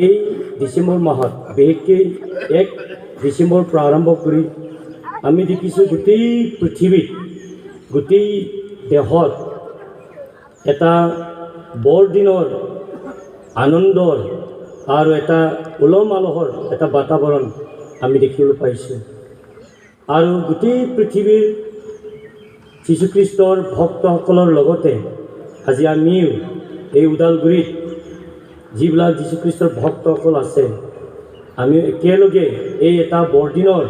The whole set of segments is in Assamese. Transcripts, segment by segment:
এই ডিচেম্বৰ মাহত, বিশেষকৈ 1 ডিচেম্বৰৰ পৰা আৰম্ভ কৰি আমি দেখিছোঁ, গোটেই পৃথিৱীত, গোটেই দেশত এটা বৰদিনৰ আনন্দৰ আৰু এটা উলহ মালহৰ এটা বাতাবৰণ আমি দেখিবলৈ পাইছোঁ। আৰু গোটেই পৃথিৱীৰ যীশুখ্ৰীষ্টৰ ভক্তসকলৰ লগতে আজি আমিও এই ওদালগুৰিত যিবিলাক যীশুখ্ৰীষ্টৰ ভক্তসকল আছে, আমিও একেলগে এই এটা বৰদিনৰ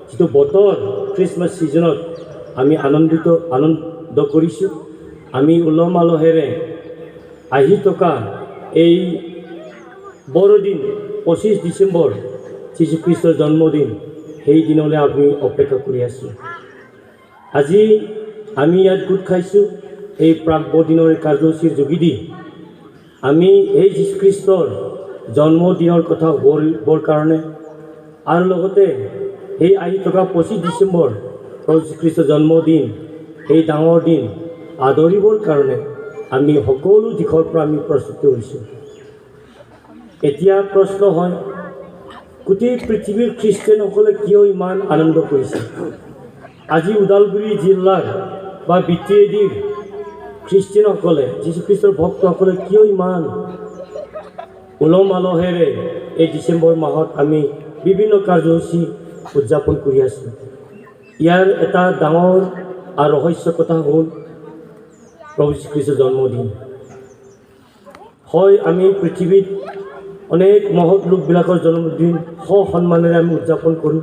যিটো বতৰ, খ্ৰীষ্টমাছ ছিজনত আমি আনন্দ কৰিছোঁ। আমি উলহ মালহেৰে আহি থকা এই বৰদিন, 25 ডিচেম্বৰ, যীশুখ্ৰীষ্টৰ জন্মদিন, সেই দিনলৈ আমি অপেক্ষা কৰি আছোঁ। আজি আমি ইয়াত গোট খাইছোঁ। এই প্ৰাক বৰদিনৰ কাৰ্যসূচীৰ যোগেদি আমি এই যীশুখ্ৰীষ্টৰ জন্মদিনৰ কথা সোঁৱৰিবৰ কাৰণে আৰু লগতে সেই আহি থকা 25 ডিচেম্বৰ, প্ৰভু যীশুখ্ৰীষ্টৰ জন্মদিন, সেই ডাঙৰ দিন আদৰিবৰ কাৰণে আমি সকলো দিশৰ পৰা আমি প্ৰস্তুতি হৈছোঁ। এতিয়া প্ৰশ্ন হয়, গোটেই পৃথিৱীৰ খ্ৰীষ্টিয়ানসকলে কিয় ইমান আনন্দ কৰিছে? আজি ওদালগুৰি জিলাৰ বা বিটিএডিৰ খ্ৰীষ্টিয়ানসকলে, যীশুখ্ৰীষ্টৰ ভক্তসকলে কিয় ইমান উলহ মালহেৰে এই ডিচেম্বৰ মাহত আমি বিভিন্ন কাৰ্যসূচী উদযাপন কৰি আছোঁ? ইয়াৰ এটা ডাঙৰ আৰু ৰহস্য কথা হ'ল প্ৰভু যীশুখ্ৰীষ্টৰ জন্মদিন। হয়, আমি পৃথিৱীত অনেক মহৎ লোকবিলাকৰ জন্মদিন সন্মানেৰে আমি উদযাপন কৰোঁ,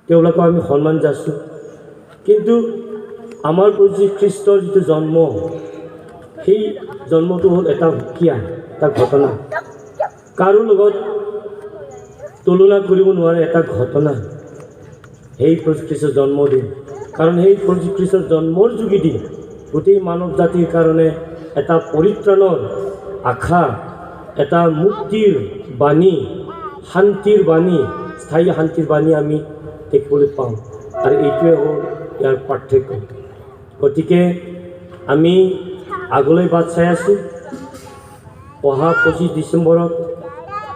তেওঁলোকক আমি সন্মান যাচোঁ। কিন্তু আমাৰ প্ৰভু খ্ৰীষ্টৰ যিটো জন্ম, সেই জন্মটো হ'ল এটা সুকীয়া এটা ঘটনা, কাৰো লগত তুলনা কৰিব নোৱাৰে এটা ঘটনা সেই প্ৰভু খ্ৰীষ্টৰ জন্মদিন। কাৰণ সেই প্ৰভু খ্ৰীষ্টৰ জন্মৰ যোগেদি গোটেই মানৱ জাতিৰ কাৰণে এটা পৰিত্ৰাণৰ আশা, এটা মুক্তিৰ বাণী, শান্তিৰ বাণী, স্থায়ী শান্তিৰ বাণী আমি দেখিবলৈ পাওঁ। আৰু এইটোৱে হ'ল ইয়াৰ পাৰ্থক্য। গতিকে আমি আগলৈ বাট চাই আছোঁ। অহা 25 ডিচেম্বৰত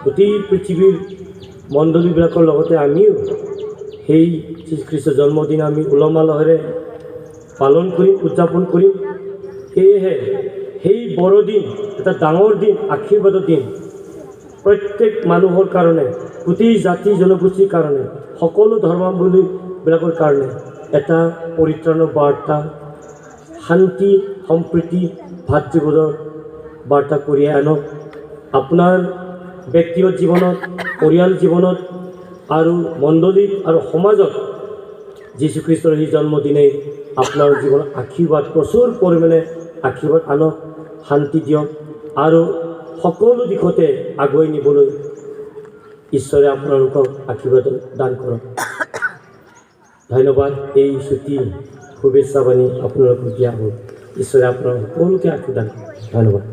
গোটেই পৃথিৱীৰ মণ্ডলীবিলাকৰ লগতে আমিও সেই যীশুখ্ৰীষ্টৰ জন্মদিন আমি উলহ মালহেৰে পালন কৰিম, উদযাপন কৰিম। সেয়েহে সেই বৰদিন এটা ডাঙৰ দিন, আশীৰ্বাদৰ দিন, প্ৰত্যেক মানুহৰ কাৰণে, গোটেই জাতি জনগোষ্ঠীৰ কাৰণে, সকলো ধৰ্মাৱলম্বীবিলাকৰ কাৰণে এটা পৰিত্ৰাণৰ বাৰ্তা, শান্তি, সম্প্ৰীতি, ভাতৃবোধৰ বাৰ্তা কঢ়িয়াই আনক। আপোনাৰ ব্যক্তিগত জীৱনত, পৰিয়াল জীৱনত আৰু মণ্ডলীত আৰু সমাজত যীশুখ্ৰীষ্টৰ সেই জন্মদিনেই আপোনাৰ জীৱনত আশীৰ্বাদ, প্ৰচুৰ পৰিমাণে আশীৰ্বাদ আনক, শান্তি দিয়ক আৰু সকলো দিশতে আগুৱাই নিবলৈ ঈশ্বৰে আপোনালোকক আশীৰ্বাদ দান কৰক। ধন্যবাদ। এই চুটি শুভেচ্ছা বাণী আপোনালোকক দিয়া হ'ল। ঈশ্বৰে আপোনালোক সকলোকে আশীৰ্বাদ কৰক। ধন্যবাদ।